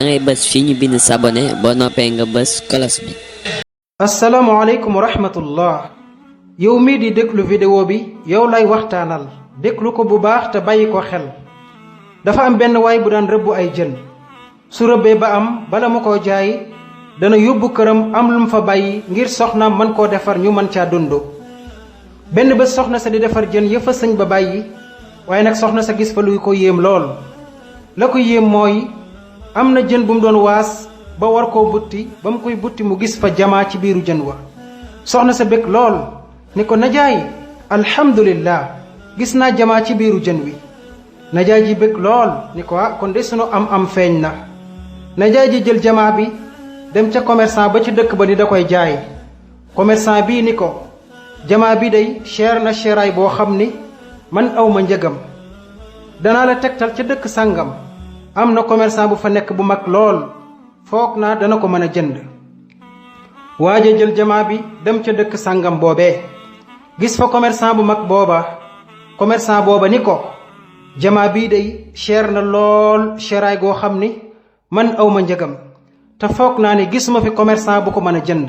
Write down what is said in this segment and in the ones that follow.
ngay bës fii ñu bind s'abonner boo noppee nga bës cloche bi. asalaamaaleykum wa rahmatullah. yow mii di déglu vidéo bi yow lay waxtaanal déglu ko bu baax te bàyyi ko xel. dafa am benn waay bu daan rëbbu ay jën su rëbbee ba am bala mu ko jaay dana yóbbu këram am lu mu fa bàyyi ngir soxnaam mën koo defar ñu mën caa dund. benn bés soxna sa di defar jën yëfa sëñ ba bàyyi waaye nag soxna sa gis fa luy ko yéem lool. la ko yéem mooy am na jën bu mu doon waas ba war koo butti ba mu koy butti mu gis fa jamaa ci biiru jën wa. soxna sa bég lool ni ko najaay alhamdulillah gis naa jamaa ci biiru jën wi. najaay ji bég lool ni ko kon de sunu am feeñ na. najaay ji jël jamaa bi dem ca commerçant ba ci dëkk ba ni da koy jaay. commerçant bii ni ko jamaa bi day cher na cheraay boo xam ni man awma njëgam. danaa la tegtal ca dëkk sàngam am na commerçant bu fa nekk bu mag lool foog naa dana ko mën a jënd. waaja jël jamaa bi dem ca dëkk sàngam boobee gis fa commerçant bu mag booba. commerçant booba ni ko jamaa bii day cher na lool cheraay goo xam ni man awma njëgam te foog naa ni gisuma fi commerçant bu ko mën a jënd.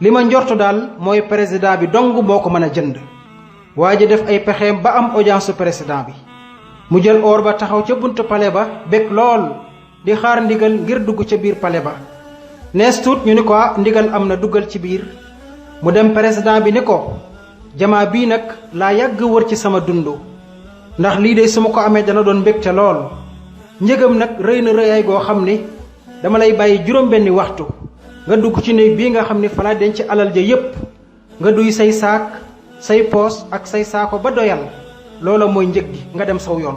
li ma njortu daal mooy président bi dong moo ko mën a jënd. waaja def ay pexeem ba am audience su président bi mu jël or ba taxaw ca buntu palais ba bég lool di xaar ndigal ngir dugg ca biir palais ba. nees tuut ñu ni ko ndigal am na duggal ci biir. mu dem président bi ni ko jamaa bii nag laa yàgg wër ci sama dund ndax lii de su ma ko amee dana doon mbégte lool. njëgam nag rëy na rëyaay goo xam ni dama lay bàyyi juróom-benni waxtu nga dugg ci néeg bii nga xam ni falaa denc alal ja yépp nga duy say saak say poos ak say saako ba doyal. loola mooy njëg gi nga dem saw yoon.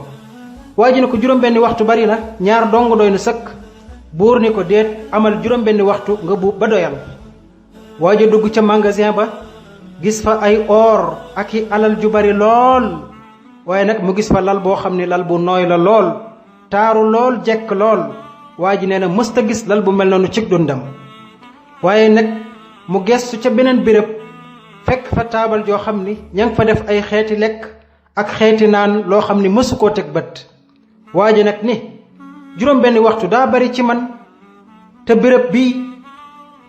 waa ji ne ko juróom-benni waxtu bari na ñaar dong doy na sëkk. buur ni ko déet amal juróom-benni waxtu nga buub ba doyal. waa ji dugg ca magasin ba gis fa ay or ak i alal ju bari lool waaye nag mu gis fa lal boo xam ni lal bu nooy la lool taaru lool jekk lool. waa ji nee na mësta gis lal bu mel noonu cig dundam. waaye nag mu gestu ca beneen béréb fekk fa taabal joo xam ni ña ngi fa def ay xeeti lekk ak xeeti naan loo xam ni mësu koo teg bët. waa ji nag ni juróom-benni waxtu daa bari ci man te béréb bii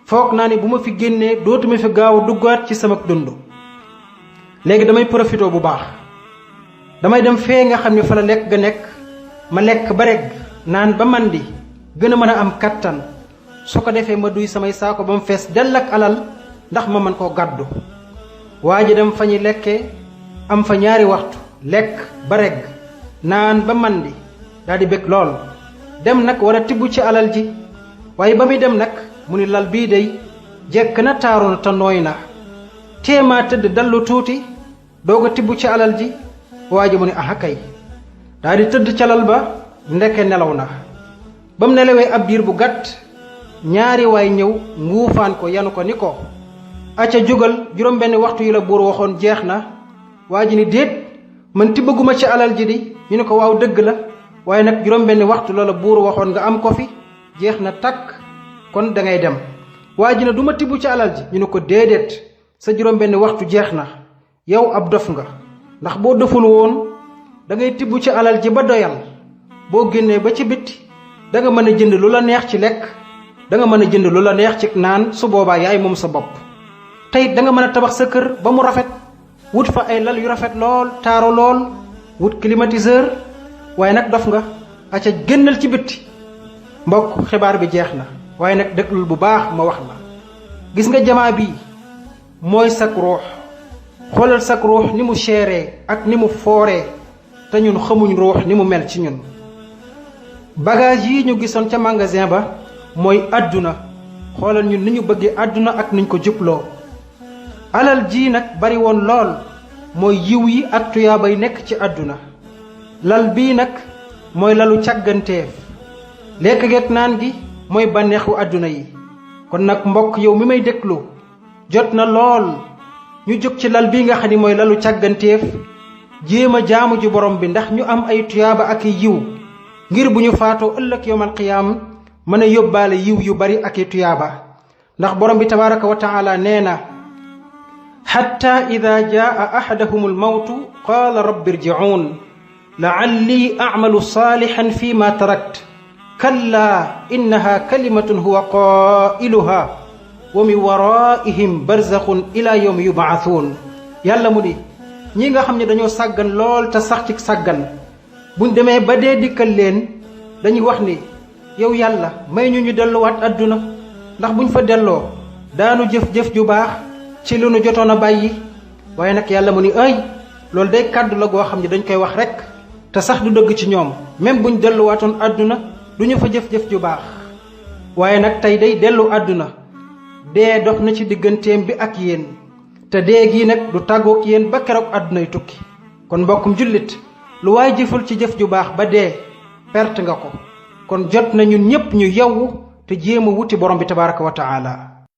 foog naa ni bu ma fi génnee dootuma fi gaaw duggaat ci sama dund. léegi damay profité bu baax damay dem fee nga xam ni fa la lekk ga nekk ma lekk ba regg naan ba mandi gën a mën a am kattan su ko defee ma duy samay saako ba mu fees dell ak alal ndax ma mën koo gàddu. waa ji dem fa ñuy lekkee am fa ñaari waxtu lekk ba regg naan ba mandi daal di bég lool. dem nag war a tibb ci alal ji waaye ba muy dem nag mu ni lal bii day jekk na taaru na te nooy na téemaa tëdd dallu tuuti doog a tibb ci alal ji. waa ji mu ni aha kay daal di tëdd ca lal ba ndeke nelaw na. ba mu nelawee ab diir bu gàtt ñaari waay ñëw nguufaan ko yanu ko ni ko acca jógal juróom-benni waxtu yi la buur waxoon jeex na. waa ji ni déet man tibbaguma ci alal ji di. ñu ne ko waaw dëgg la waaye nag juróom-benni waxtu la la buur waxoon nga am ko fi jeex na takk kon da ngay dem. waa ji ne du ma tibb ci alal ji. ñu ne ko déedéet sa juróom-benni waxtu jeex na yow ab dof nga ndax boo doful woon da ngay tibb ci alal ji ba doyal boo génnee ba ci bitti da nga mën a jënd lu la neex ci lekk da nga mën a jënd lu la neex ci naan su boobaa yaay moom sa bopp. tey da nga mën a tabax sa kër ba mu rafet wut fa ay lal yu rafet lool taaru lool wut climatiseur waaye nag dof nga acca génnal ci bitti. mbokk xibaar bi jeex na waaye nag déglul bu baax ma wax la. gis nga jamaa bii mooy sak ruux. xoolal sak ruux ni mu seeree ak ni mu fooree te ñun xamuñ ruux ni mu mel ci ñun. bagage yi ñu gisoon ca magasin ba mooy àdduna. xoolal ñun ni ñu bëggee àdduna ak niñ ko jubloo. alal ji nag bari woon lool mooy yiw yi ak tuyaabay nekk ci àdduna. lal bii nag mooy lalu càgganteef. lekk geek naan gi mooy bànneexu àdduna yi. kon nag mbokk yow mi may déglu jot na lool ñu jóg ci lal bii nga xam ni mooy lalu càgganteef jéem a jaamu ji borom bi ndax ñu am ay tuyaaba ak i yiw ngir bu ñu faatoo ëllëg yawmal qiyaam mën a yóbbaale yiw yu bari ak i tuyaaba. ndax borom bi tabaaraka wa taala nee na xatta ida jaa ahadahum almawtu qaala rabbi irji'uun la'allii a'malu saalihan fii ma tarakt kallaa innaha kalimatun huwa qailuha wa min waraihim barzaxun ila yawmi yubaathuun. yàlla mu di ñi nga xam ne dañoo sàggan lool te sax ci sàggan buñ demee ba dee dikkal leen dañuy wax ni yow yàlla may ñu delluwaat àdduna ndax buñ fa delloo daanu jëf-jëf ju baax ci lu nu jotoon a bàyyi. waaye nag yàlla mu ni ay loolu day kàddu la goo xam ne dañ koy wax rekk te sax du dëgg ci ñoom même buñ delluwaatoon àdduna du ñu fa jëf-jëf ju baax. waaye nag tey day dellu àdduna dee dox na ci digganteem bi ak yéen te dee gii nag du tàggook yéen ba keroog àddunay tukki. kon mbokkum jullit lu waay jëful ci jëf ju baax ba dee perte nga ko. kon jot na ñun ñépp ñu yewwu te jéem a wuti borom bi tabaraka wa taala.